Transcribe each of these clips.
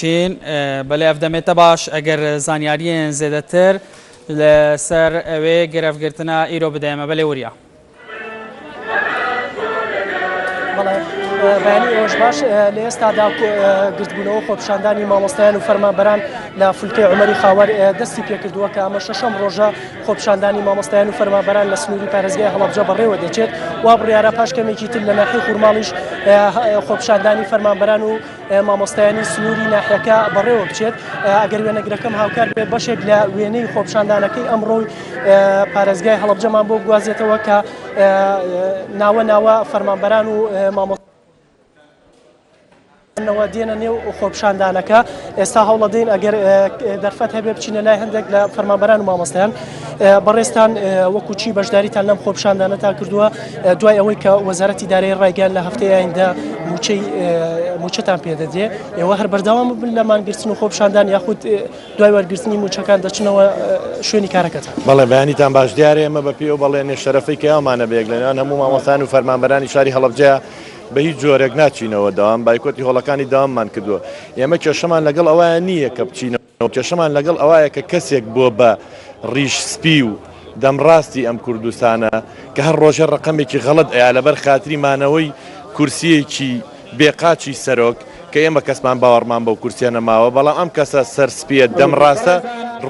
چین، بەلێ ئەڤ دەمێتە باش ئەگەر زانیاریێن زێدەتر لە سەر ئەوێ گرەڤگرتنە ئیرۆ بدەێمە بەلێ وریا. بەڵێ بەیانی ئێوەش باش لە ئێستادا گردبوونەوە خۆپیشاندانی مامۆستایان و فەرمانبەران لە فولکەی عومەری خاوەر دەستی پێکردووە کە ئەمە شەشەم ڕۆژە خۆپیشاندانی مامۆستایان و فەرمانبەران لە سنووری پارێزگای هەڵەبجە بەڕێوە دەچێت وا بڕیارە پاش کەمێکی تر لە ناحیەی خورماڵیش خۆپیشاندانی فەرمانبەران و مامۆستایانی سنووری ناحیەکە بەڕێوە بچێت ئەگەر وێنەگرەکەم هاوکار بێت بەشێک لە وێنەی خۆپیشاندانەکەی ئەمڕۆی پارێزگای هەڵەبجەمان بۆ بگوازێتەوە کە ناوە ناوە فەرمانبەران و مامۆستایانەوە دێنە نێو خۆپیشاندانەکە ئێستا هەوڵەدەین ئەگەر دەرفەت هەبێ بچینە لای هەندێک لە فەرمانبەران و مامۆستایان بەڕێزتان وەکو چی بەشداریتان لەم خۆپیشاندانەتا کردووە دوای ئەوەی کە وەزارەتی دارایی ڕایگەیاند لە هەفتەی ئایندە موچەی موچەتان پێدەدرێ ئێوە هەر بەردەوام بن لە مانگرتن و خۆپیشاندان یاخود دوای وەرگرتنی موچەکان دەچنەوە شوێنی کارەکەتان؟ بەڵێ بەیانیتان باش دیارە ئێمە بە پێی ئەو بەڵێنێ شەرەفەی کە یاومانە بە یەک لە نێوان هەموو مامۆستایان و فەرمانبەرانی شاری هەڵەبجەیە بە هیچ جۆرێک ناچینەوە دەوام بایکۆتی هۆڵەکانی دەواممان کردووە ئێمە کێشەمان لەگەڵ ئەوە نییە کە بچینەوە کێشەمان لەگەڵ ئەوایە کە کەسێک بووە بە ڕیش سپی و دەم ڕاستی ئەم کوردستانە کە هەر ڕۆژێ ڕەقەمێکی غەڵەت ئەیا لەبەر خاتری مانەوەی کورسیەکی بێ قاچی سەرۆک کە ئێمە کەسمان باوەڕمان بەو کورسیە نەماوە بەڵام ئەم کەسە سەر سپیە دەم ڕاستە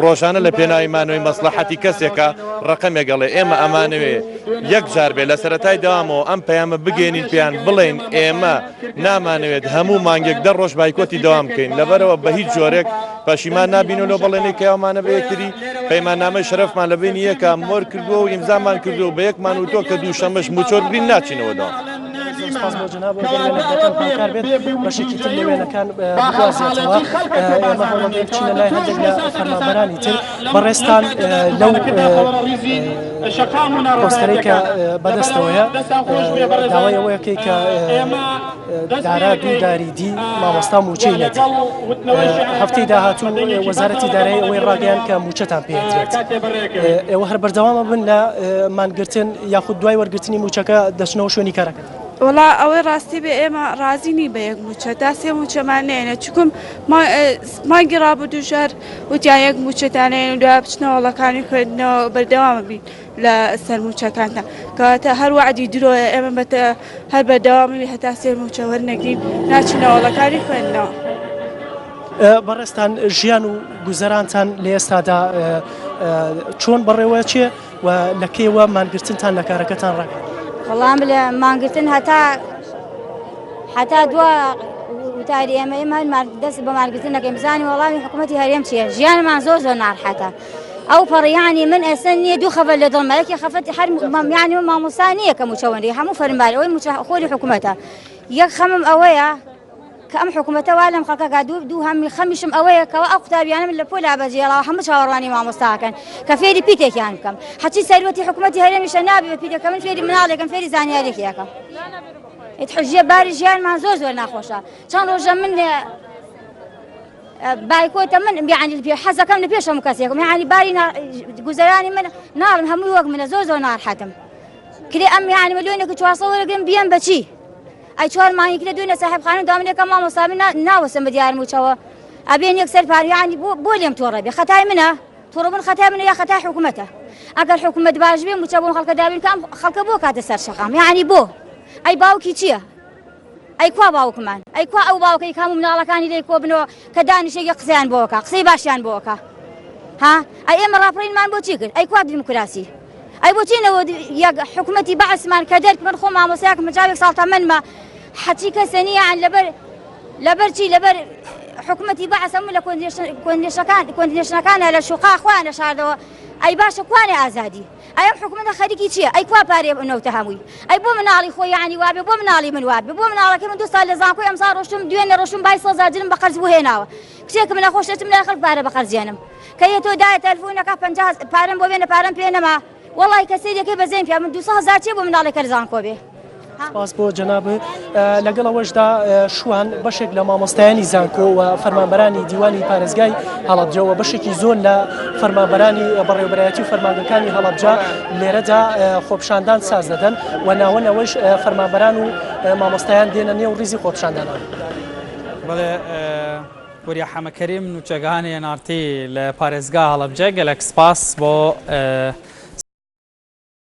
ڕۆژانە لە پێناوی مانەوەی مەسڵەحەتی کەسێکە ڕەقەمێک ئەڵێ ئێمە ئەمانەوێ یەک جار بێ لە سەرەتای دەوامەوە ئەم پەیامە بگەێنین پێیان بڵێین ئێمە نامانەوێت هەموو مانگێک دە ڕۆژ بایکۆتی دەوام بکەین، لەبەرئەوە بە هیچ جۆرێک پەشیمان نابینەوە لەو بەڵێنەی کە یاومانە بە یەکتری، پەیماننامەی شەرەفمان لە بەینی یەکا مۆر کردووە و ئیمزامان کردووە و بە یەکمان وتووە کە دووشەممەش مووچەوەر بگرین ناچینەوە دەوام. زۆر سپاس بۆ جەنابت ئەگەر وێنەگرەکان هاوکار بێت بەشێکی تر لە وێنەکان بگوازێتەوە ئێمە هەوڵەدەین بچینە لای هەندێک لە فەرمانبەرانی تر بەڕێزتان لەو پۆستەرەی کە بەدەستەوەیە داوای ئەوەیەکەی کە دارا دوو داری دی مامۆستا موچەی نەدی هەفتەی داهاتوو وەزارەتی دارایی ئەوەی ڕاگەیان کە موچەتان پێدرێت ئێوە هەر بەردەوامە بن لە مانگرتن یاخود دوای وەرگرتنی موچەکە دەچنەوە شوێنی کارەکە وەڵا ئەوەی ڕاستی بێ ئێمە ڕازی نین بە یەک موچە تا سێ موچەمان نێنە چکم مانگی ڕابردووش هەر وتیان یەک موچەتان نێن و دوای بچنە هۆڵەکانی خوێندنەوە بەردەوامە بین لە سەر موچەکانتان کەواتە هەر وەعدی درۆیە ئێمە بەتە هەر بەردەوامی هەتا سێ موچە وەرنەگرین ناچینە هۆڵەکانی خوێندنەوە. بەڕێزتان ژیان و گوزەرانتان لە ئێستادا چۆن بەڕێوەچێ و لە کەیەوە مانگرتنتان لە کارەکەتان ڕاگەیاند؟ وەڵام لە مانگرتن هەتا هەتا دوا وتاری ئێمە ئێمە دەست بە مانگرتن نەکەین بزانین وەڵامی حکوومەتی هەرێم چییە ژیانمان زۆر زۆر ناڕحەتە ئەو پەڕیانی من ئێستا نییە دوو خەفەت لە دڵمە یەکی خەفەت هەر یانی من مامۆستا نییە کە مووچەوەندی هەموو فەرمانبەر ئەوەی مووچە خۆری حکوومەتە یەک خەمم ئەوەیە کە ئەم حکوومەتە وا لەم خەڵکە کا دوو دوو هەمی خەمیشم ئەوەیە کەوا ئەو قوتابیانە من لە پۆلا بەجێڵاوە هەموو چاوەڕوانی مامۆستاکەن کە فێری پیتێکیان بکەم هەچی سەروەتی حکوومەتی هەرێمیشە نابێ بە پیتێک کە من فێری مناڵێکم فێری زانیارێکی ئەکەم ئیتحژیە باری ژیانمان زۆر زۆر ناخۆشە چەند ڕۆژە من بایکۆتە من یعنی پێ حەزەکەم لە پێش هەموو کەسێکم یعنی باری گوزەرانی من ناڵم هەمووی وەک منە زۆر زۆر ناڕحەتم کرێ ئەم یعنی ملیۆنێک و 400 وەرەگرم بیەم بەچی ئەی چوار مانگی کرێ دوێنێ ساحێب خانوو داوام لێکا مامۆستا من ناوەستم بە دیار مووچەوە ئەبێن یەکسەر پار یعنی بۆ بۆ لێم تووڕە بێ خەتای منە تووڕەبوون خەتای منە یا خەتای حکوومەتە ئەگەر حکوومەت باش بێ مووچە بۆ خەڵکە دابین کە ئەم خەڵکە بۆ کاتە سەر شەقام یعنی بۆ ئەی باوکی چییە؟ ئەی کوا باوکمان ئەی کوا ئەو باوکەی کام و مناڵەکانی لێ کۆبنەوە کە دانیشێکی قسەیان بۆکە قسەی باشیان بۆکە ها ئەی ئێمە ڕاپەڕینمان بۆ چی کرد ئەی کوا دیموکراسی ئەی بۆچی 91 حکومەتی بەعسمان کە دەرک من خۆم مامۆستایەکم 51 ساڵ تەمەنمە حەچی کەسە نییە یان لەبەر لەبەر چی لەبەر حکومەتی بەعس هەموو لە کۆندێشنەکان کۆندێشنەکانە لە شوقا خۆیان دەشاردەوە ئەی باشە کوانێ ئازادی ئەی ئەم حکومەتە خەریکی چییە ئەی کوا پارەی نەوتە هەمووی ئەی بۆ مناڵی خۆی یعنی وابێ بۆ مناڵی من وابێ بۆ مناڵەکەی من دو سال لە زانکۆی ئەمساڵ ڕۆشتم دوێنێ ڕۆشتم بای سەزا جلم بە قەرز بۆ هێناوە کچێکم نەخۆشەتم لای خەڵک پارە بە قەرزێنم کە یە تۆ دایە تەلفونەکە 50 پارەم بۆ بێنە پارەم پێ نەما وەڵی کە سەیرەکەی بەزەیم پیا من 200 هەزار چیە بۆ مناڵێک کە لە زانکۆ بێ سپاس بۆ جەنابت لەگەڵ ئەوەشدا شوان بەشێک لە مامۆستایانی زانکۆ و فەرمانبەرانی دیوانی پارێزگای هەڵەبجە و بەشێکی زۆر لە فەرمانبەرانی بەڕێوبەرایەتی و فەرمانگەکانی هەڵەبجە لێرەدا خۆپشاندان ساز دەدەن و ناوەنەوەش فەرمانبەران و مامۆستایان دێنە نێو ڕیزی خۆپشاندانەوە. بەڵێ. وریا حەمەکەریم نوچەگانی NRT لە پارێزگا هەڵەبجە گەلەک سپاس بۆ.